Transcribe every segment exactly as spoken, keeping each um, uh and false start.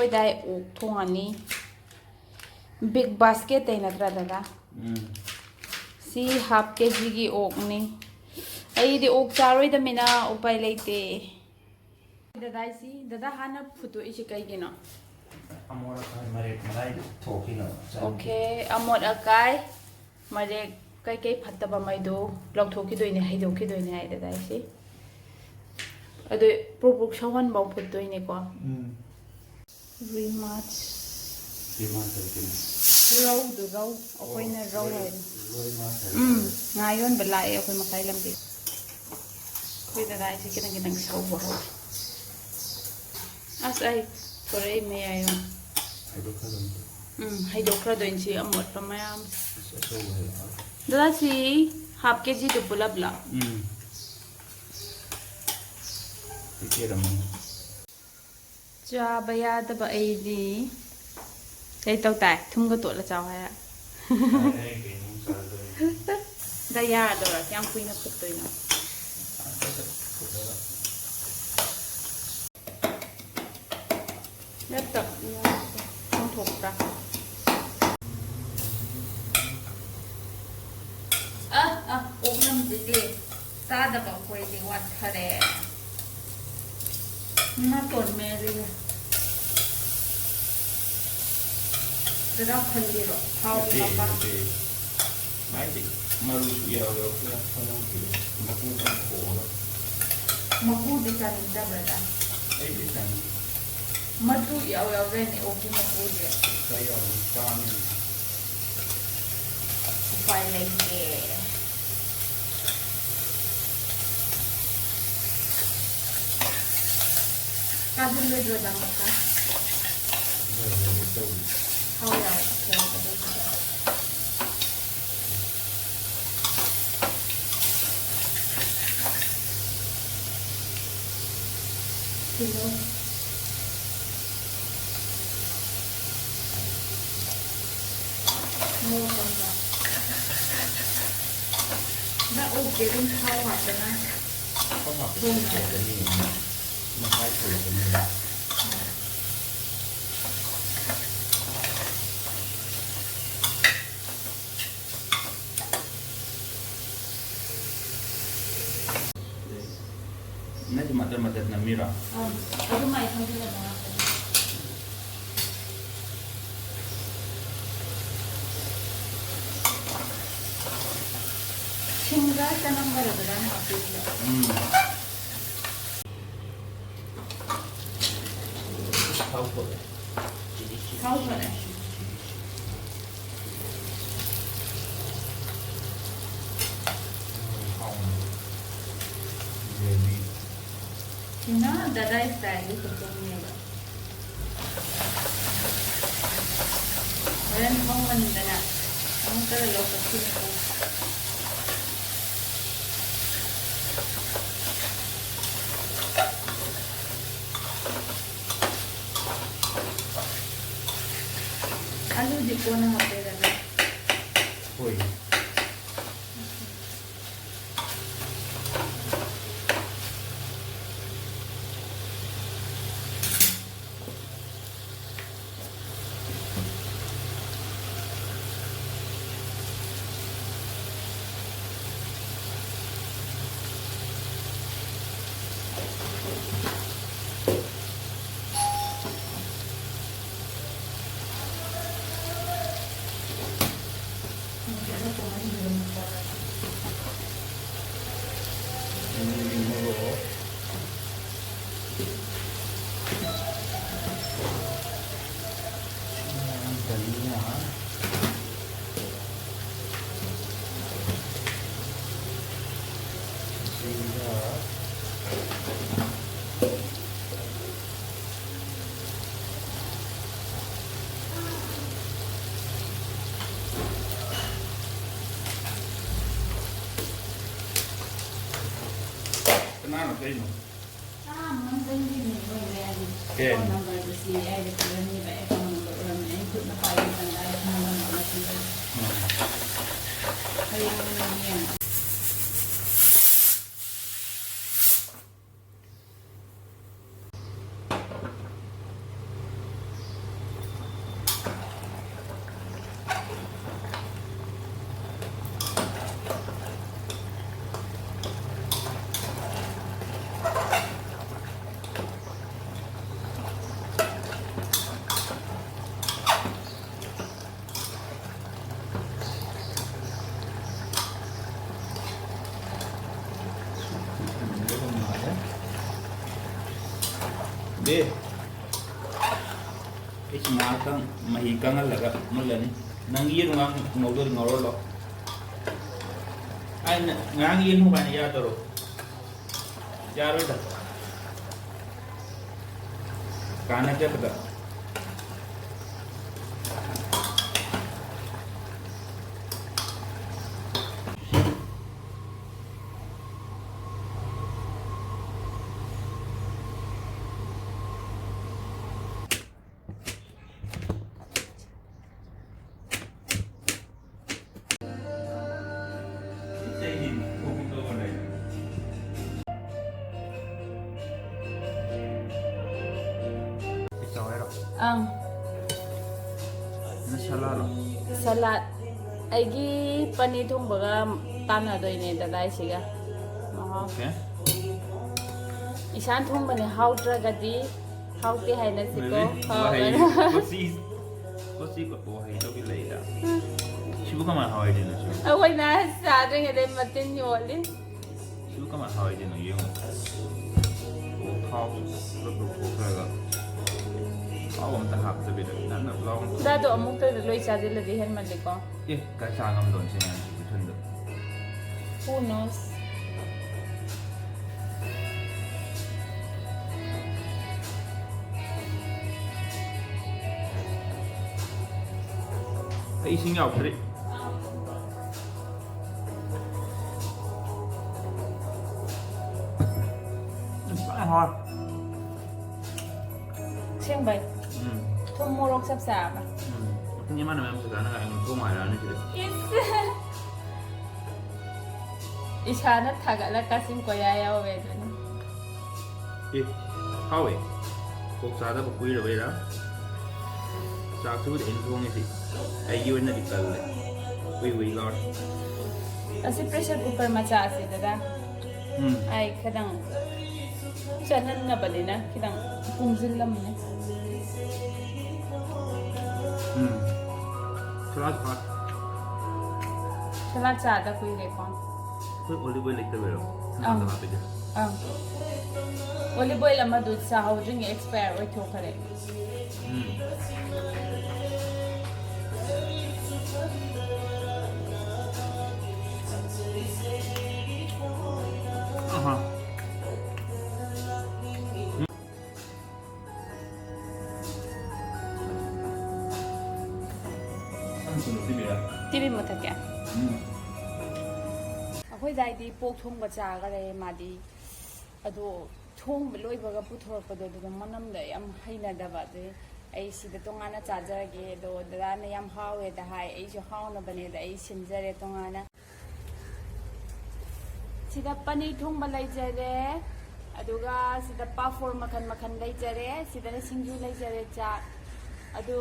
ꯑꯩꯈꯣꯏꯗꯥꯏ ꯑꯣꯛ ꯊꯣꯡꯉꯅꯤ꯫ Big basket ꯇꯩ ꯅꯠꯇ꯭ꯔꯥ, ꯗꯗꯥ? ꯎꯝ꯫ ꯁꯤ half K G ꯒꯤ ꯑꯣꯛꯅꯤ꯫ ꯑꯩꯗꯤ ꯑꯣꯛ ꯆꯥꯔꯣꯏꯗꯃꯤꯅ ꯎꯄꯥꯏ ꯂꯩꯇꯦ꯫ ꯗꯗꯥꯏꯁꯤ, ꯗꯗꯥ ꯍꯥꯟꯅ ꯐꯨꯠꯇꯣꯛꯏꯁꯤ ꯀꯩꯒꯤꯅꯣ? ꯑꯃꯣꯠ ꯑꯀꯥꯏ ꯃꯔꯦꯛ ꯃꯔꯥꯏ ꯊꯣꯛꯈꯤꯅꯕ ꯆꯥꯅꯤꯡꯗꯦ꯫ Okay, ꯑꯃꯣꯠ ꯑꯀꯥꯏ ꯃꯔꯦꯛ ꯀꯩꯀꯩ ꯐꯠꯇꯕ ꯃꯩꯗꯨ ꯂꯧꯊꯣꯛꯈꯤꯗꯣꯏꯅꯦ, ꯍꯩꯗꯣꯛꯈꯤꯗꯣꯏꯅꯦ ꯍꯥꯏ ꯗꯗꯥꯏꯁꯤ꯫ ꯑꯗꯨ ꯄ꯭ꯔꯨꯛ ꯄ꯭ꯔꯨꯛ ꯁꯧꯍꯟꯐꯧ ꯐꯨꯠꯇꯣꯏꯅꯦꯀꯣ꯫ ꯎꯝ꯫ ꯔꯤꯃꯥꯠꯁ꯫ ꯔꯤꯃꯥꯠꯁ ꯍꯥꯏꯗꯤ ꯀꯩꯅꯣ? ꯔꯧꯗꯨ, ꯔꯧ꯫ ꯑꯩꯈꯣꯏꯅ ꯑꯣ, ꯔꯧ ꯔꯣꯏ-, ꯍꯥꯏꯅ꯫ ꯔꯣꯏ ꯃꯥꯠꯁ ꯍꯥꯏꯕ ꯎꯝ, ꯇꯥꯔꯦ꯫ ꯉꯥ ꯌꯣꯟꯕ ꯂꯥꯛꯑꯦ ꯑꯩꯈꯣꯏ ꯃꯈꯥꯏ ꯂꯝꯕꯤ꯫ ꯑꯩꯈꯣꯏ ꯗꯗꯥꯏꯁꯦ ꯈꯤꯇꯪ ꯈꯤꯇꯪ ꯁꯧꯕ ꯍꯧꯔꯦ꯫ ꯑꯁ, ꯑꯩ ꯊꯣꯔꯛꯏ ꯃꯌꯥꯏ ꯑꯃ꯫ ꯍꯥꯏꯗꯣꯛꯈ꯭ꯔꯗꯣꯏꯅꯤ꯫ ꯎꯝ, ꯍꯩꯗꯣꯛꯈ꯭ꯔꯗꯣꯏꯅꯤ ꯁꯤ ꯑꯃꯣꯠꯄ ꯃꯌꯥꯝ꯫ ꯑꯁ, ꯑꯆꯧꯕ ꯍꯩꯗꯣꯛꯈ꯭ꯔꯦ꯫ ꯗꯗꯥ, ꯁꯤ half K G ꯗꯨ ꯄꯨꯂꯞꯂ? ꯎꯝ꯫ ꯄꯤꯀꯦꯠ ꯑꯃꯅꯤ꯫ ꯆꯥꯕ ꯌꯥꯗꯕ ꯑꯩꯗꯤ ꯀꯩ ꯇꯧ ꯇꯥꯏ? ꯊꯨꯝꯒ ꯇꯣꯠꯂ ꯆꯥꯎ ꯍꯥꯏꯔ? ꯑꯩ ꯀꯩꯅꯣꯝ ꯆꯥꯗꯣꯏꯅꯤ꯫ ꯗ ꯌꯥꯔꯗꯧꯔ? ꯀꯌꯥꯝ ꯀꯨꯏꯅ ꯐꯨꯠꯇꯣꯏꯅꯣ? ꯐꯨꯠꯂꯒ꯫ ꯅꯠꯇ, ꯊꯣꯡꯊꯣꯛꯄ꯭ꯔꯥ? ꯑ, ꯑ, ꯑꯣꯛꯅꯝꯁꯤꯗꯤ ꯆꯥꯗꯕ ꯑꯩꯈꯣꯏꯗꯤ ꯋꯥꯠꯊꯔꯦ꯫ ꯅꯥꯇꯣꯟ ꯃꯦꯜꯂꯤꯌꯦ꯫ ꯗꯗꯥ ꯈꯜꯂꯤꯔꯣ? ꯊꯥꯎꯒꯤ ꯅꯠꯇꯦ, ꯃꯄꯥ? ꯅꯠꯇꯦ꯫ ꯃꯥꯏꯗꯤ ꯃꯔꯨꯁꯨ ꯌꯥꯎꯔꯦ, ꯑꯩꯈꯣꯏꯅ ꯀꯩꯅꯣꯒꯤ ꯃꯀꯨ ꯈꯔ ꯈꯣꯛꯑꯒ꯫ ꯃꯀꯨꯗꯤ ꯆꯥꯅꯤꯡꯗꯕ꯭ꯔꯗ? ꯑꯩꯗꯤ ꯆꯥꯅꯤꯡꯉꯤ꯫ ꯃꯇꯨ ꯏꯌꯥꯎ ꯌꯥꯎꯗ꯭ꯔꯦꯅꯦ ꯑꯣꯛꯀꯤ ꯃꯀꯨꯗꯤ꯫ ꯈꯔ ꯌꯥꯎꯔꯦ, ꯆꯥꯅꯤꯡꯉꯤ꯫ ꯎꯄꯥꯏ ꯂꯩꯇꯦ꯫ ꯀꯥꯁꯤꯜꯂꯣꯏꯗ꯭ꯔꯣꯗ ꯑꯃꯨꯛꯀ? ꯂꯣꯏꯔꯦ, ꯂꯣꯏꯔꯦ, ꯇꯧꯔꯤ꯫ ꯊꯥꯎ ꯌꯥꯎꯔꯦ, ꯊꯣꯡꯉꯒ ꯇꯧꯕꯤꯔꯣ꯫ ꯇꯤꯜꯍꯧ꯫ ꯃꯣꯔꯣꯛ ꯑꯀꯪꯕ꯫ ꯅꯪ ꯑꯣꯛꯇꯤ ꯑꯗꯨꯝ ꯊꯥꯎ ꯍꯥꯞꯇꯅ ꯊꯥꯎ ꯍꯥꯞꯄꯁꯨ ꯊꯣꯡꯉꯦ꯫ ꯍꯥꯎꯕꯅꯤ꯫ ꯃꯍꯥꯎ ꯊꯣꯛꯂꯛꯀꯅꯤ꯫ ꯃꯇꯠ ꯅꯝꯃꯤꯔꯣ? ꯑꯪ, ꯑꯗꯨꯃꯥꯏꯅ ꯊꯝꯖꯤꯜꯂꯕ ꯉꯥꯛꯇꯅꯤ꯫ ꯁꯤꯡꯒ ꯆꯅꯝꯒ ꯂꯧꯕꯗ ꯍꯥꯞꯄꯤꯕ꯫ ꯎꯝ꯫ ꯊꯥꯎ ꯊꯣꯛꯑꯦ꯫ ꯊꯥꯎ ꯊꯣꯛꯑꯦ꯫ ꯎꯝ, ꯍꯥꯎꯅꯤ꯫ ꯒ꯭ꯔꯦꯚꯤ꯫ ꯁꯤꯅ ꯗꯗꯥ ꯏꯁꯇꯥꯏꯜꯒꯤ ꯈꯨꯊꯣꯡꯅꯦꯕ꯫ ꯍꯣꯔꯦꯟ ꯍꯧꯃꯟꯗꯅ ꯑꯃꯨꯛꯇꯗ ꯂꯧꯈꯠꯈꯤꯅꯤꯀꯣ꯫ ꯑꯂꯨꯗꯤ ꯀꯣꯟꯅ ꯍꯥꯞꯇꯣꯏꯔꯥ? ꯍꯣꯏ꯫ ꯀꯅꯥꯅꯣ ꯀꯩꯅꯣ? ꯑꯥ, ꯃꯥꯡꯖꯤꯟꯒꯤꯅꯦ ꯑꯣꯏꯔꯦ ꯍꯥꯏꯗꯤ꯫ ꯀꯩ ꯍꯥꯏꯅꯣ? ꯑꯦꯀꯥꯎꯟ ꯅꯝꯕꯔꯗꯨ ꯁꯤ ꯑꯩꯅ ꯄꯤꯔꯝꯃꯤꯕ ꯑꯦꯀꯥꯎꯟ ꯅꯝꯕꯔ ꯑꯣꯏꯔꯝꯃꯦ꯫ ꯑꯩ ꯈꯨꯠꯅ ꯄꯥꯏꯕ ꯃꯇꯝꯗ ꯑꯦꯀꯥꯎꯟ ꯅꯝꯕꯔ ꯑꯃ ꯄꯤꯔꯝꯃꯦ꯫ ꯎꯝ꯫ ꯍꯌꯦꯡ ꯌꯦꯡꯉꯣ꯫ ꯑꯦ, ꯑꯩꯁꯨ ꯉꯥꯏꯍꯥꯛꯇꯪ ꯃꯍꯤ ꯀꯪꯍꯜꯂꯒ ꯃꯨꯜꯂꯅꯤ꯫ ꯅꯪ ꯌꯦꯔꯨꯝ ꯉꯥꯡ ꯉꯧꯗꯣꯏ ꯉꯧꯔꯣꯂꯣ꯫ ꯑꯩꯅ ꯉꯔꯥꯡ ꯌꯦꯟ ꯊꯣꯡꯕ ꯍꯥꯏꯅ ꯌꯥꯗꯔꯣ? ꯌꯥꯔꯣꯏꯗ꯫ ꯀꯥꯟꯅꯗꯕꯗ꯫ ꯑꯪ꯫ ꯁꯂꯥꯗ꯫ ꯑꯩꯒꯤ ꯄꯅꯤꯔ ꯊꯣꯡꯕꯒ ꯇꯥꯟꯅꯗꯣꯏꯅꯦ ꯗꯗꯥꯏꯁꯤꯒ꯫ ꯃꯍꯥꯎ꯫ Okay. ꯏꯁꯥꯅ ꯊꯣꯡꯕꯅꯦ ꯍꯥꯎꯇ꯭ꯔꯒꯗꯤ ꯍꯥꯎꯇꯦ ꯍꯥꯏꯅꯁꯤꯀꯣ꯫ ꯍꯥꯎꯔꯒꯅ ꯃꯁꯤ, ꯃꯁꯤ ꯋꯥꯍꯩꯗꯨꯒꯤ ꯂꯩꯔ꯫ ꯁꯤꯕꯨ ꯀꯃꯥꯏꯅ ꯍꯥꯎꯔꯤꯅꯣ ꯁꯤꯕꯨ? ꯑꯩꯈꯣꯏꯅ ꯆꯥꯗ꯭ꯔꯤꯉꯩꯗꯩ ꯃꯇꯤꯟ ꯌꯣꯠꯂꯤ꯫ ꯁꯤꯕꯨ ꯀꯃꯥꯏꯅ ꯍꯥꯎꯔꯤꯅꯣ ꯌꯦꯡꯉꯣ꯫ ꯑꯣ, ꯊꯥꯎ ꯄꯨꯂꯞ ꯂꯧꯊꯣꯛꯈ꯭ꯔꯒ ꯊꯥꯎ ꯑꯝꯇ ꯍꯥꯞꯇꯕꯤꯗ ꯅꯞ ꯅꯞ ꯂꯥꯎꯅ ꯈꯨꯗꯥꯗꯣ ꯑꯃꯨꯛꯇꯗ ꯂꯣꯏ ꯆꯥꯁꯤꯜꯂꯗꯤ ꯍꯦꯟꯃꯜꯂꯤꯀꯣ꯫ ꯑꯦ, ꯀꯥꯏ ꯆꯥ ꯉꯝꯗꯣꯏꯅꯣ ꯁꯤ ꯃꯌꯥꯝꯁꯤ ꯏꯊꯟꯗ? Who knows? ꯑꯩ ꯏꯁꯤꯡ ꯌꯥꯎꯗ꯭ꯔꯤ꯫ ꯎꯝ, ꯐꯖꯅ ꯍꯥꯎꯔꯦ꯫ ꯑꯁꯦꯡꯕꯩ? ꯎꯝ꯫ ꯊꯨꯝ ꯃꯣꯔꯣꯛ ꯆꯞ ꯆꯥꯕ꯫ ꯎꯝ꯫ ꯃꯇꯨꯡ ꯏꯃꯥꯟꯅꯕ ꯃꯌꯥꯝꯁꯨ ꯆꯥꯅꯉꯥꯏ ꯑꯃꯨꯛ ꯊꯣꯡꯉꯨ ꯍꯥꯏꯔꯛꯑꯅꯤ ꯁꯤꯗꯤ꯫ ꯏꯁ꯫ ꯏꯁꯥꯅ ꯊꯥꯒꯠꯂ ꯀꯥꯆꯤꯟ ꯀꯣꯌꯥ ꯌꯧꯋꯦ ꯑꯗꯨꯅꯤ꯫ ꯑꯦ, ꯍꯥꯎꯋꯦ꯫ ꯄꯣꯛ ꯆꯥꯗꯕ ꯀꯨꯏꯔꯕꯩꯔꯥ? ꯆꯥꯛꯁꯤꯕꯨꯗꯤ ꯑꯩꯅ ꯊꯣꯡꯉꯤꯁꯤ꯫ ꯑꯩꯒꯤ ꯑꯣꯏꯅꯗꯤ ꯀꯜꯂꯦ꯫ ꯎꯏ ꯎꯏ ꯂꯥꯎꯔꯦ꯫ ꯑꯁꯤ pressure cooker ꯃꯆꯥꯁꯤꯗꯅ ꯎꯝ꯫ ꯑꯩ ꯈꯤꯇꯪ ꯆꯠꯍꯟꯅꯕꯅꯤꯅ ꯈꯤꯇꯪ ꯀꯨꯡꯁꯤꯜꯂꯝꯃꯤꯅꯦ꯫ ꯎꯝ꯫ ꯁꯂꯥꯗ ꯍꯥꯎꯔꯦ꯫ ꯁꯂꯥꯗ ꯆꯥꯗ ꯀꯨꯏꯔꯦꯀꯣ꯫ ꯑꯩꯈꯣꯏ olive oil ꯂꯩꯇꯕꯩꯔꯣ? ꯑꯪ꯫ ꯁꯂꯥꯗ ꯍꯥꯞꯄꯤꯁꯦ꯫ ꯑꯪ꯫ ꯑꯣꯂꯤꯚ ꯑꯣꯏꯜ ꯑꯃꯗꯨ ꯆꯥꯍꯧꯗ꯭ꯔꯤꯉꯩ ꯑꯦꯛꯁꯄꯥꯌꯔ ꯑꯣꯏꯊꯣꯛꯈ꯭ꯔꯦ꯫ ꯇꯤꯚꯤ ꯃꯨꯊꯠꯀꯦ꯫ ꯑꯩꯈꯣꯏ ꯗꯥꯏꯗꯤ ꯄꯣꯛ ꯊꯣꯡꯕ ꯆꯥꯈꯔꯦ ꯃꯥꯗꯤ꯫ ꯑꯗꯣ ꯊꯣꯡꯕ ꯂꯣꯏꯕꯒ ꯄꯨꯊꯣꯔꯛꯄꯗꯣ ꯑꯗꯨꯗ ꯃꯅꯝꯗ ꯌꯥꯝ ꯍꯩꯅꯗꯕ꯫ ꯑꯗꯨꯗꯤ ꯑꯩ ꯁꯤꯗ ꯇꯣꯉꯥꯟꯅ ꯆꯥꯖꯔꯒꯦ꯫ ꯑꯗꯣ ꯗꯗꯥꯅ ꯌꯥꯝ ꯍꯥꯎꯋꯦꯗ ꯍꯥꯏ꯫ ꯑꯩꯁꯨ ꯍꯥꯎꯅꯕꯅꯦꯗ ꯑꯩ ꯁꯤꯟꯖꯔꯦ ꯇꯣꯉꯥꯟꯅ꯫ ꯁꯤꯗ ꯄꯅꯤꯔ ꯊꯣꯡꯕ ꯂꯩꯖꯔꯦ, ꯑꯗꯨꯒ ꯁꯤꯗ ꯄꯥꯐꯣꯔ ꯃꯈꯜ ꯃꯈꯜ ꯂꯩꯖꯔꯦ, ꯁꯤꯗꯅ ꯁꯤꯡꯖꯨ ꯂꯩꯖꯔꯦ, ꯆꯥꯛ꯫ ꯑꯗꯨ,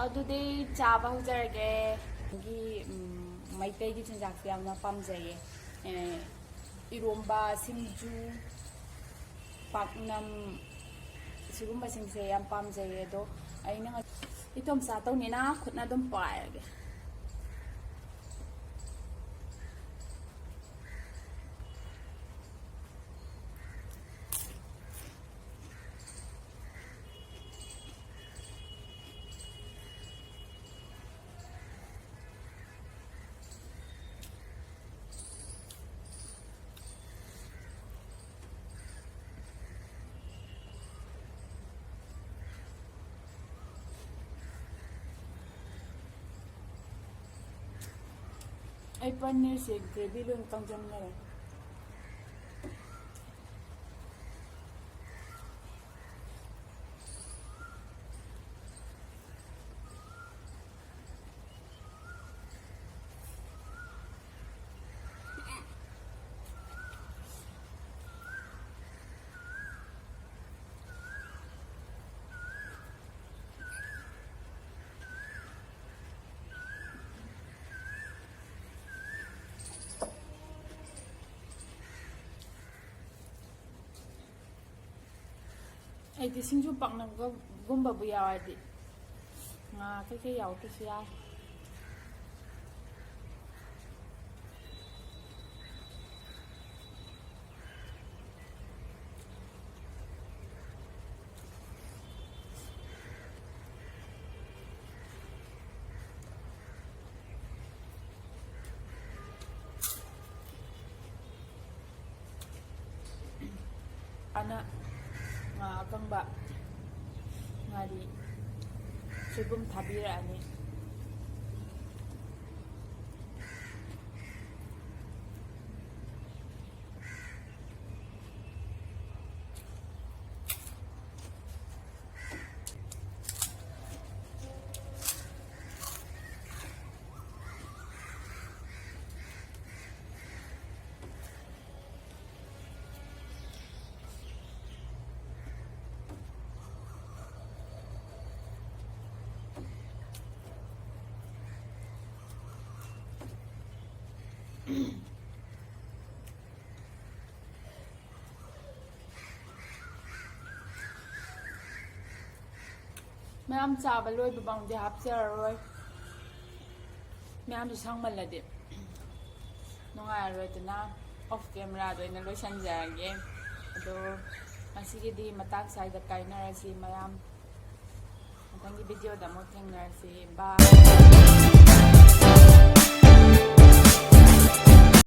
ꯑꯗꯨꯗꯤ ꯆꯥꯕ ꯍꯧꯖꯔꯒꯦ꯫ ꯑꯩꯒꯤ, ꯎꯝ, ꯃꯩꯇꯩꯒꯤ ꯆꯤꯟꯖꯥꯛꯁꯦ ꯌꯥꯝꯅ ꯄꯥꯝꯖꯩꯌꯦ꯫ ꯑꯦ, ꯏꯔꯣꯝꯕ, ꯁꯤꯡꯖꯨ, ꯄꯥꯛꯅꯝ, ꯁꯤꯒꯨꯝꯕꯁꯤꯡꯁꯦ ꯌꯥꯝ ꯄꯥꯝꯖꯩꯌꯦ꯫ ꯑꯗꯣ ꯑꯩꯅ ꯉ-, ꯏꯇꯣꯝ ꯆꯥ ꯇꯧꯅꯤꯅ ꯈꯨꯠꯅ ꯑꯗꯨꯝ ꯄꯥꯏꯔꯒꯦ꯫ ꯑꯩ ꯄꯅꯤꯔꯁꯦ ꯒ꯭ꯔꯦꯚꯤ ꯂꯣꯏ ꯀꯪꯁꯤꯟꯈꯔꯦ꯫ ꯑꯩꯗꯤ ꯁꯤꯡꯖꯨ ꯄꯥꯛꯅꯝꯒꯨꯝꯕꯕꯨ ꯌꯥꯎꯔꯗꯤ ꯉꯥ ꯀꯩꯀꯩ ꯌꯥꯎꯗ꯭ꯔꯁꯨ ꯌꯥꯏ꯫ ꯅ ꯉꯥ ꯑꯀꯪꯕ, ꯉꯥꯔꯤ, ꯁꯣꯏꯕꯨꯝ ꯊꯥꯕꯤꯔꯛꯑꯅꯤ꯫ ꯃꯌꯥꯝ ꯆꯥꯕ ꯂꯣꯏꯕ ꯐꯥꯎꯗꯤ ꯍꯥꯞꯆꯔꯔꯣꯏ꯫ ꯃꯌꯥꯝꯁꯨ ꯁꯥꯡꯃꯜꯂꯗꯤ ꯅꯨꯡꯉꯥꯏꯔꯔꯣꯏ, ꯑꯗꯨꯅ off camera ꯗ ꯑꯣꯏꯅ ꯂꯣꯏꯁꯤꯟꯖꯔꯒꯦ꯫ ꯑꯗꯣ ꯉꯁꯤꯒꯤꯗꯤ ꯃꯇꯥꯡ ꯁ꯭ꯋꯥꯏꯗ ꯀꯥꯏꯅꯔꯁꯤ꯫ ꯃꯌꯥꯝ ꯃꯊꯪꯒꯤ video ꯗ ꯑꯃꯨꯛ ꯊꯦꯡꯅꯔꯁꯤ꯫ Bye꯫